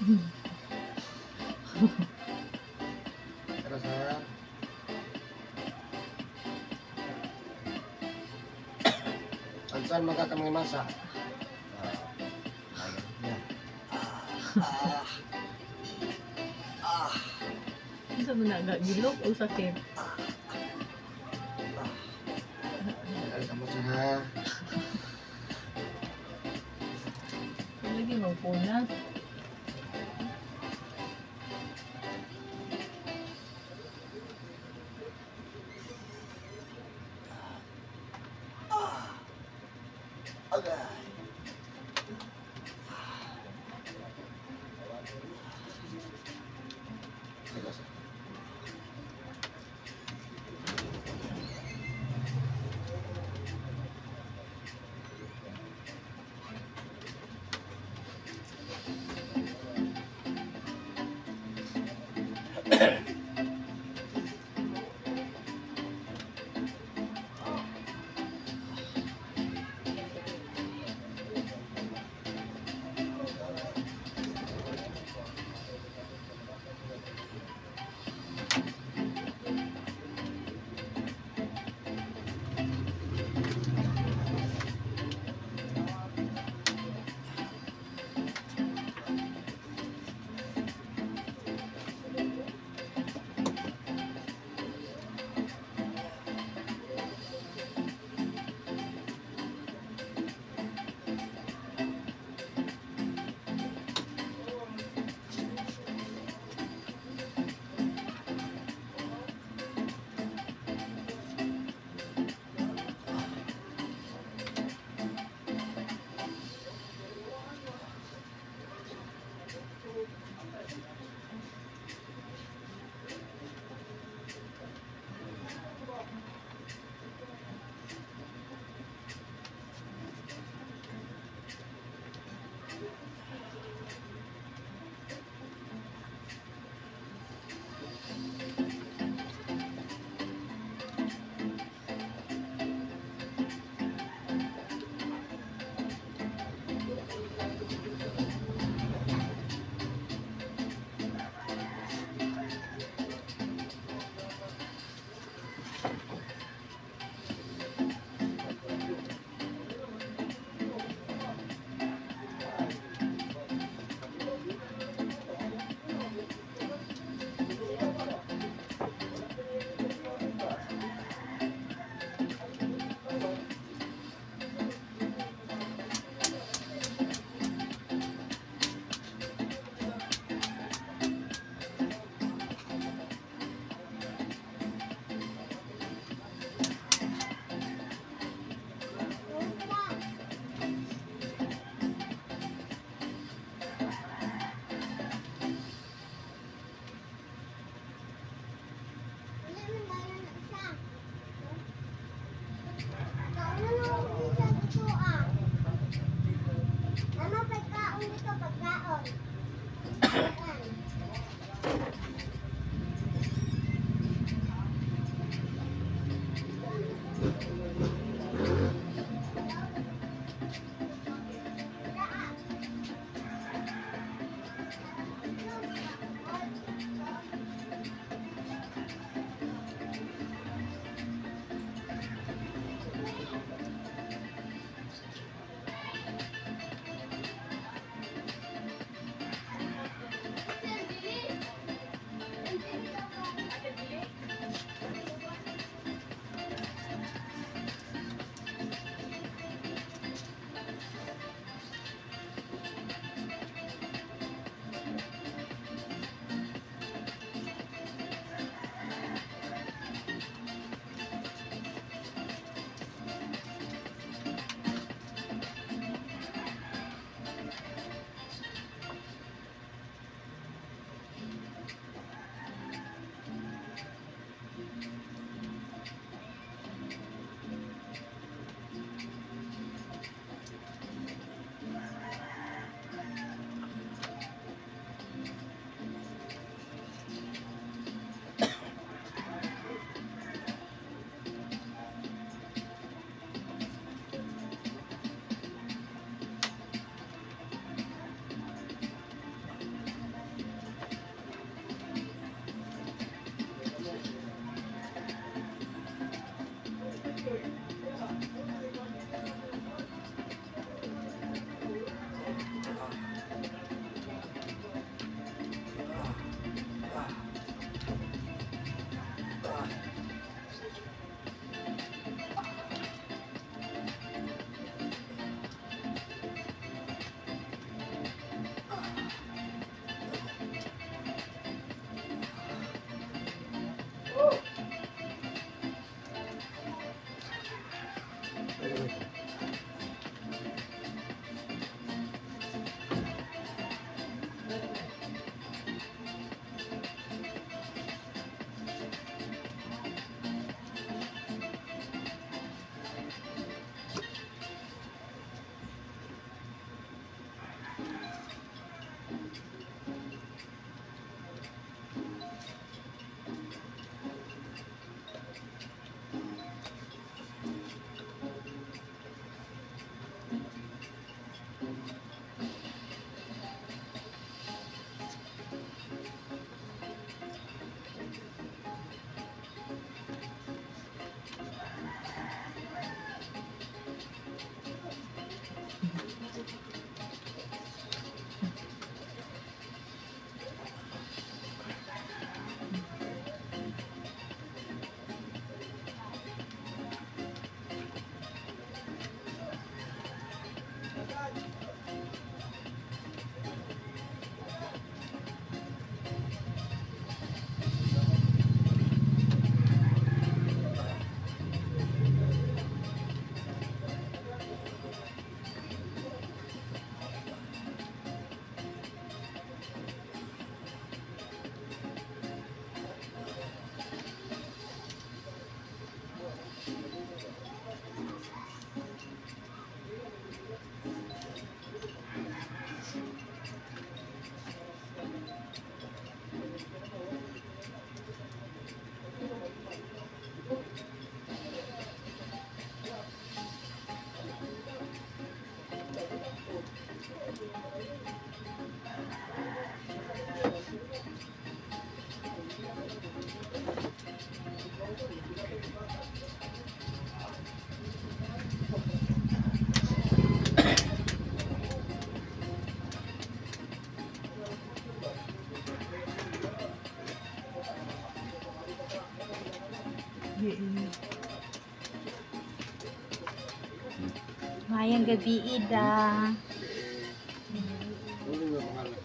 Pero sir. Ansan magkakamang masa? Ah, ayun. Yeah. Ah. Ah. Unsa man na gilok o sakit? Alis mo sir ha. Lagi magpunas. Okay. Teka, sir. Mayang gabi, Ida. Ano yung pangalan?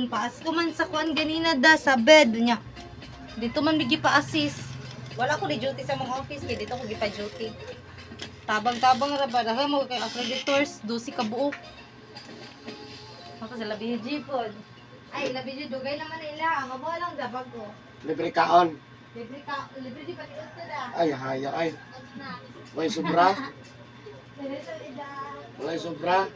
Paas ko man sa kuan ganina da sa bed nya. Dito man migi pa-assist. Wala ko di duty sa mga office kay dito ko gipa duty. Tabang-tabang ra ba daghan mo kay accreditors 12 ka buok. Ako sa labi G pod. Ay, labi G dugay naman na ila. Ang amo lang da bago. Libre kaon. Libre ka, libre di pati utto da. Ay, haya ay. Ut na. Walay sobra. Libre sa ida. Walay sobra.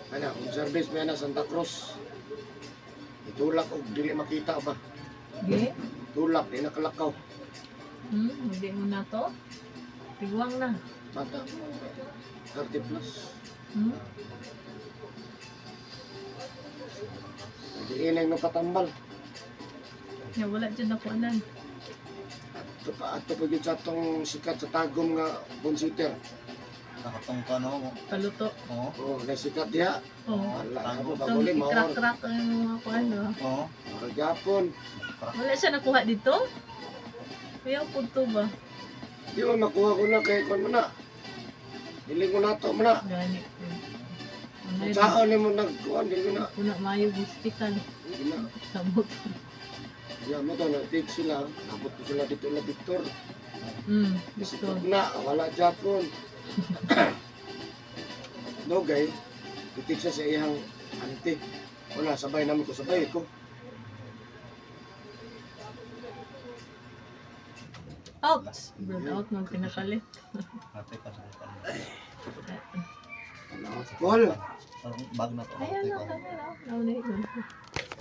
Ana, kung service may ana Santa Cruz. Itulak og dili makita ba? Ge? Tulak di nakalakaw. Hindi mo na to? Tiguang na. Bata 30 plus. Diinay ng patambal. Ya, wala dyan ako anan. Ato pa ato pa gyud sa atong sikat sa Tagum nga bonsiter. Nakatong ka no. Paluto. Oo. Oh, na sikat diha. Oo. Wala na po Itong baguli maor. i-crack-crack ang mga kuan, no? Oo. Maor gyapon. Wala siya nakuha dito? Kuya, punto ba? Di man makuha ko na kay kon mo na. Dili ko na to mo na. Gani. Kung saan nimo nagkuan dili ko na. Kuna mayo hospital. Dili na. Samot. Ya mo to na take sila. Abot ko sila dito na Victor. Dito. Sikat na wala japon. No gay. Itik siya sa iyang auntie. Wala sabay namin ko sabay ko. Out! Burn out, magpinakalit. Ate ka sa kan. Ano? Call. Parang bag na to. Ayan Ate na, ko. tama na. Nauna yun.